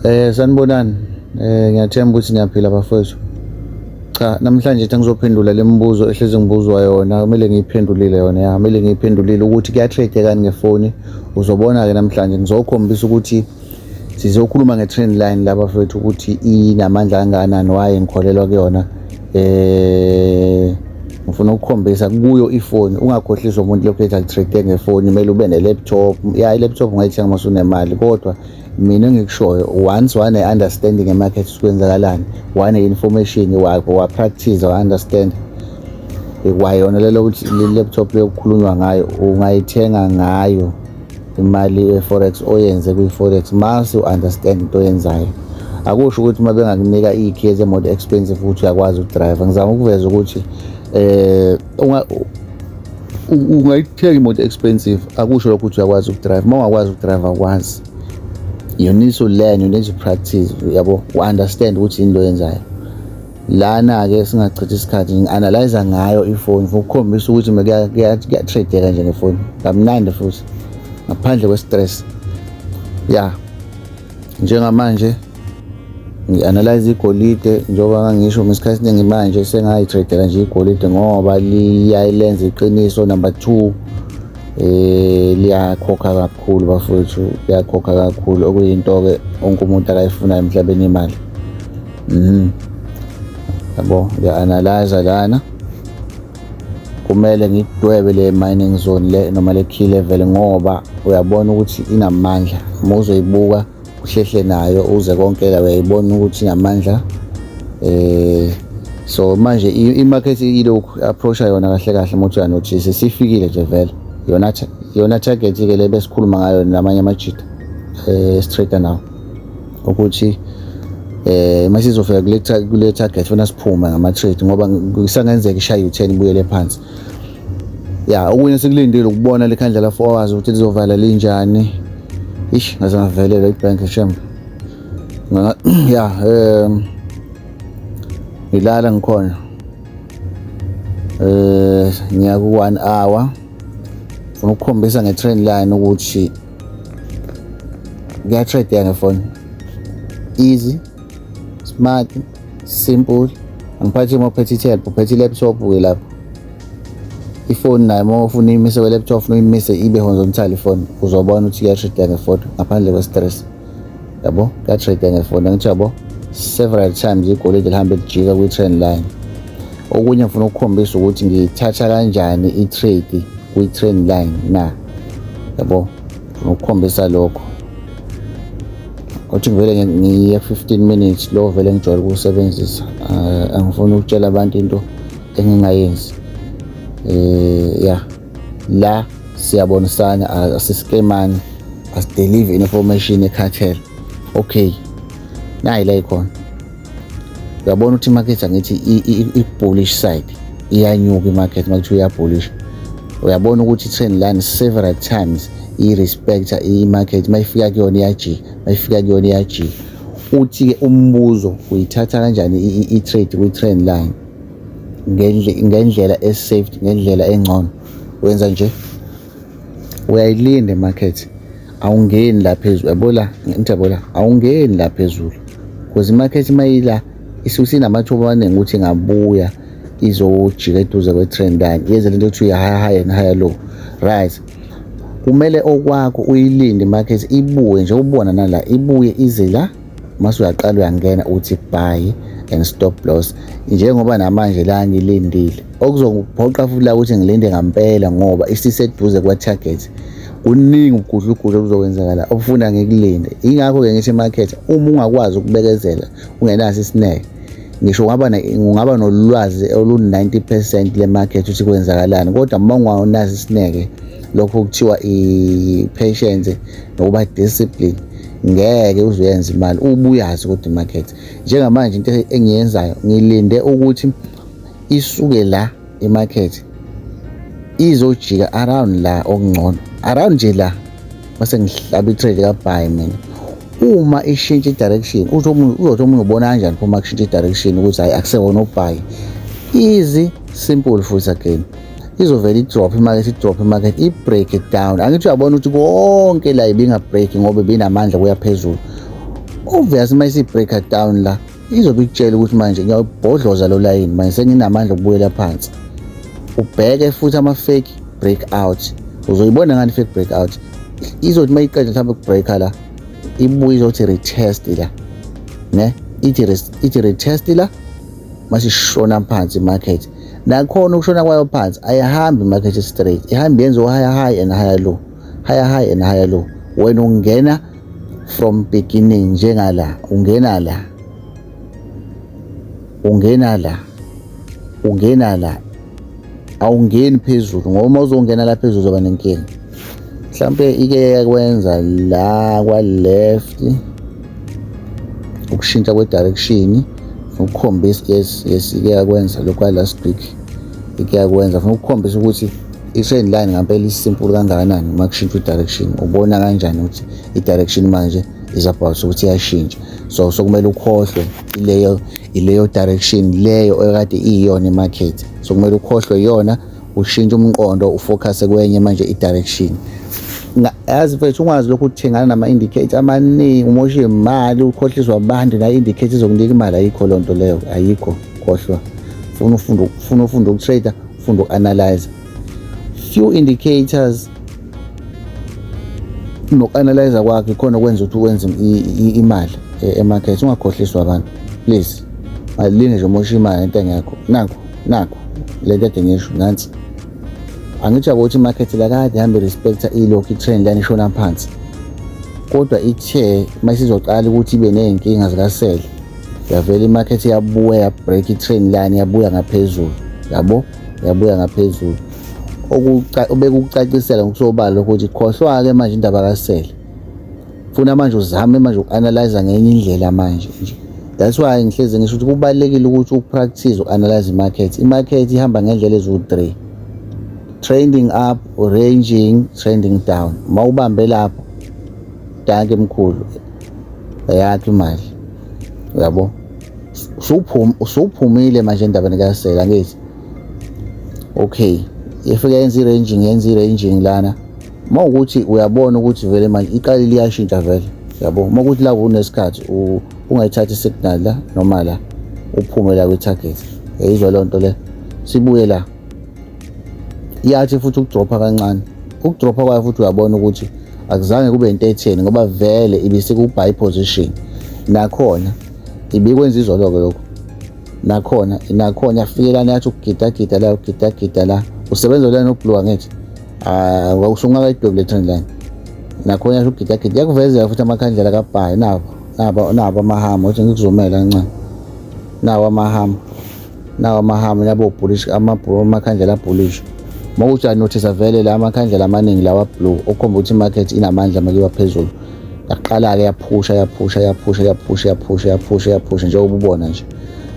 Sanibonani. Ngiyathemba ukuthi niyaphila bafowethu. Cha, namhlanje nje ngizophendula le mibuzo ehlezi ngibuzwa yona, kumele ngiyiphendulile yona, ya, kumele ngiyiphendulile ukuthi kuya-trade-ekani ngefoni. Uzobona-ke namhlanje ngizokhombisa ukuthi sizokhuluma nge-trend line la bafowethu, ukuthi inamandla kangakanani, why ngikholelwa kuyona. Ngifuna ukukhombisa kuyo ifoni, ungakhohliswa umuntu lokhu ethi aku-trade ngefoni, kumele ube ne-laptop. Ya, i-laptop ungayithenga uma usunemali, kodwa mina engikushoyo, once wane-understanding e-market kwenzakalani, wane-information, wa-practice, wa-understand kwayona lelo ukuthi le laptop leyo kukhulunywa ngayo, ungayithenga ngayo imali ye-forex oyenze kwi-forex mase u-understand into oyenzayo. Akusho ukuthi uma bengakunika iy'khiye zemoto expensive ukuthi uyakwazi uku-drive. Ngizama ukuveza ukuthi ungayithenga imoto expensive, akusho lokho ukuthi uyakwazi uku-drive. Uma ungakwazi uku-drive, awukwazi. You need to learn, you need to practice, yabo, u-understand ukuthi yini lo oyenzayo. Lana-ke singachithi isikhathi, ngi-analyze ngayo ifoni for ukukhombisa ukuthi kuya-trade-eka nje ngefoni kamnandi futhi ngaphandle kwe-stress. Ya, njengamanje ngi-analyze igolide, njengoba ngangisho ngesikhathi esiningi manje sengayi-trade-ela nje igolide ngoba liyalenza iqiniso. Number two, liyakhokha kakhulu bafowethu, liyakhokha kakhulu, okuyinto-ke wonke umuntu akayifunayo emhlabeni, imali. Yabo, ngiya-analyze lana, kumele ngidwebe le mining zone le noma le key level, ngoba uyabona ukuthi inamandla. Uma uzoyibuka uhlehle nayo uze konke la, uyayibona ukuthi inamandla. So manje i-market ilokhu approach yona kahle kahle. Uma uthi uya-notice, sifikile nje vele yona target ke le besikhuluma ngayo namanye amajita straight now, ukuthi masizofika kule target funa siphume ngama trade, ngoba kusangenzeka ishaye u10 ibuyele phansi. Ya, okunye sikulindile ukubona le khandlela 4 hours ukuthi lizovala linjani. Ish, ngaze ngavelelwa ibhank shem. Ya, ngilala ngikhona, ngiya ku 1 hour. Funa ukukhombisa nge-trend line ukuthi kuya-trade ngefoni, easy, smart, simple. Angiphathi uma uphethe i-tab, uphethe i-laptop-ke lapho, ifoni nayo uma ufuna uyimise kwe-laptop, ufuna uyimise ibe horizontal ifoni, uzobona ukuthi kuya-trade ngefoni ngaphandle kwe-stress. Yabo, kuya-trade ngefoni. Angithi yabo, several times igolide lihambe lijika kwi-trend line. Okunye ngifuna ukukhombisa ukuthi ngiyithatha kanjani i-trade kwi-trend line na, yabo, ngifuna ukukhombisa lokho ukuthi ngivele ngiye 15 minutes lo vele ngijwayele ukuwusebenzisa. Angifuni ukutshela abantu into engingayenzi. Ya, la siyabonisana, asiskemani, asi-deliver information ekhathele. Okay, nayi la ikhona, uyabona ukuthi i-market, angithi i-bullish side iyanyuka i-market. Uma kuthiwa iya-bullish, uyabona ukuthi i-trend line several times i-respecta i-market, mayifika kuyona iyajika, mayifika kuyona iyajika. Uthi-ke umbuzo, uyithatha kanjani i-trade kwi-trend line ngendlela e-safe, ngendlela engcono? Wenza nje, uyayilinda i-market, awungeni la phezulu, yabo la ngithi, yabo la, awungeni la phezulu because i-market mayila isuke inamathuba amaningi ukuthi ingabuya izojika eduze kwe-trend line, yenze lento ekuthiwa higher high and higher low, right? Kumele okwakho uyilinde i-market ibuye nje, ubona nala ibuye ize la, mase uyaqala uyangena, uthi buy and stop loss, njengoba namanje la ngilindile. Okuzongiphoqa futhi la ukuthi ngilinde ngampela ngoba isiseduze kwa-target, kuningi ukugudlugudla okuzokwenzakala okufuna ngikulinde. Ingakho-ke ngithi i-market, uma ungakwazi ukubekezela, ungenaso isineke, ngisho ungaba nolwazi olu-90% le-market ukuthi kwenzakalani, kodwa uma ungenaso isineke, lokho kuthiwa i-patience nokuba discipline, ngeke uze uyenze imali ubuyazi. Kodwa i-market njengamanje, into engiyenzayo, ngilinde ukuthi isuke la i-market izojika around la, okungcono around nje la, mase ngihlaba i-trade ka-buy mina. Uma ishintsha i-direction, uthi uzothi omunye, ubona kanjani uma kushintsha i-direction ukuthi hayi, akusewona u-buy? Easy, simple futhi again, izovela i-drop i-market, i-drop i-market, i-break it down. Angithi uyabona ukuthi konke la ibinga-break ngoba ibinamandla kuya phezulu. Obvious, uma isi-break down la, izobe ikutshela ukuthi manje ngiyawubhodloza lo layini, manje senginamandla okubuyela phansi. Ubheke futhi ama-fake breakout. Uzoyibona ngani fake breakout? Izothi uma iqeda mhlawumbe ukubreaka la, ibuye izothi retest la, ne ithi retest la, masishona phansi imarket. Nakhona ukushona kwayo phansi, ayihambi imarket straight, ihambe yenze higher high and higher low, higher high and higher low. Wena ungena from beginning, njengala ungena la, ungena la, ungena la, awungeni phezulu, ngoba uma uzongena la phezulu uzoba nenkinga. Mhlampe ike yakwenza la kwa left ukushintsha kwe-direction ukukhombisa. Yes, ike yakwenza lokhu last week, ike yakwenza. Funa ukukhombisa ukuthi i-trend line ngampela isimple kangakanani. Uma kushintsha i-direction, ubona kanjani ukuthi i-direction manje is about ukuthi iyashintsha? So sokumele ukhohlwe ileyo direction leyo ekade iyiyona imarket. So kumele ukhohlwe iyona, ushintshe umqondo, ufocus kwenye manje i-direction. Yazi mfethu, ungazi lokhu uthengana nama-indicator amaningi, umoshe imali, ukhohliswa abantu la indicator izokunika imali. Ayikho loo nto leyo, ayikho, khohlwa. Funa ufunda, ufuna ufunda ukutrade, ufunda uku-analyze few indicators noku-analyze kwakho, ikhona okwenza ukuthi wenze imali emarket. Ungakhohliswa abantu, please. Alinge nje umoshe imali into engekho. Nakho, nakho le nto ede ngisho nansi. Angithi yabo ukuthi imarket la kade ihambe respecta ilokhu i-trend line, ishona phansi, kodwa ithe masizoqala ukuthi ibe ney'nkinga zikasele, yavela imarket yabuya ya-break i-trend line, yabuya ngaphezulu, yabo, yabuya ngaphezulu. Obekukucacisela ngokusobala lokho ukuthi khohlwa-ke manje indaba kasele, funa manje uzame manje uku-analyze ngenye indlela manje nje. That's why ngihlezi ngisho ukuthi kubalulekile ukuthi upractice uku-analyze imarket. Imarket ihamba ngendlela eziwu-three: trending up, ranging, trending down. Uma ubambe lapho, danke mkhulu, eyakho imali, uyabo. Usuphumile manje endabeni kasela, angithi? Okay, ifike yenza i-ranging, yenza i-ranging lana. Uma ukuthi uyabona ukuthi vele manje iqale liyashintsha vele, yabo, uma ukuthi la unesikhathi, ungayithathi isignal la noma la, uphume la kwi-target. Yayizwa leyo nto le. Sibuye la, iyathi futhi ukudropha kancane. Ukudropha kwayo futhi, uyabona ukuthi akuzange kube into etheni, ngoba vele ibisiku-buy position. Nakhona ibikwenza izolo-ke lokho. Nakhona yafikelana, yathi ukugidagida la, ukugidagida la, usebenza la noblue, angithi? Ah, usungakayidwebi le trend line. Nakhona yathi ukugidagida, yakuvezela futhi amakhandlela kabuy. Nabo, nabo, nabo amahammer. Uthi ngikuzumela kancane, nawo amahammer, nawo amahammer, nabo bullish, amakhandlela bullish. Uma kuthi uyanothisa vele la amakhandlela amaningi lawa blue, okukhomba ukuthi imarket inamandla makiwa phezulu. Yaqala-ke yaphusha, yaphusha, yaphusha, yaphusha, yaphusha, yaphusha, yaphusha, njengoba ubona nje.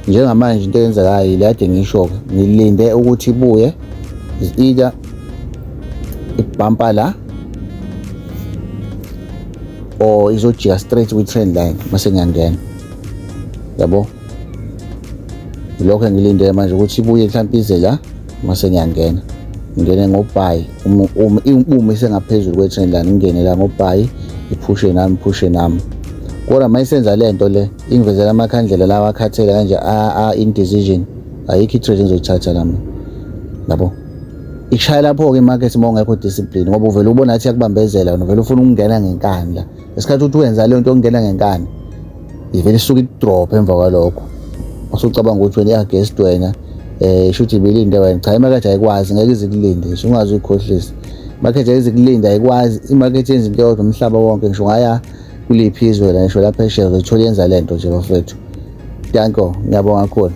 Njengamanje into eyenzekayo ile kade ngisho-ke, ngilinde ukuthi ibuye, is either ibhampa la or izojika straight kwi-trend line, mase ngiyangena, yabo. Lokho engilindele manje ukuthi ibuye mhlawumbe ize la, mase ngiyangena, ngingene ngobuy uma isengaphezulu kwe-trend line, ngingene la ngobuy, iphushe nami, iphushe nami. Kodwa uma isenza le nto le, ingivezela amakhandlela lawa akhathele kanje, a-indecision, ayikho i-trade engizoyithatha lami, yabo. Ikushaya lapho-ke imarket uma ungekho discipline, ngoba uvele ubona ngathi iyakubambezela, wena uvele ufuna ukungena ngenkani la. Ngesikhathi uthi wenza leyo nto yokungena ngenkani, ivele isuke idrop emva kwalokho, usucabanga ukuthi wena i-against wena, shuthi ibilinde wena. Cha, imarket ayikwazi, ngeke ize ikulinde ngisho, ungaze uyikhohlise. Imarket ayize ikulinda, ayikwazi. Imarket yenza into eyodwa umhlaba wonke, ngisho ungaya kuliphi izwe la, ngisho lapha phesheya, uzoyithola yenza le nto nje. Bafethu, danko, ngiyabonga kakhulu.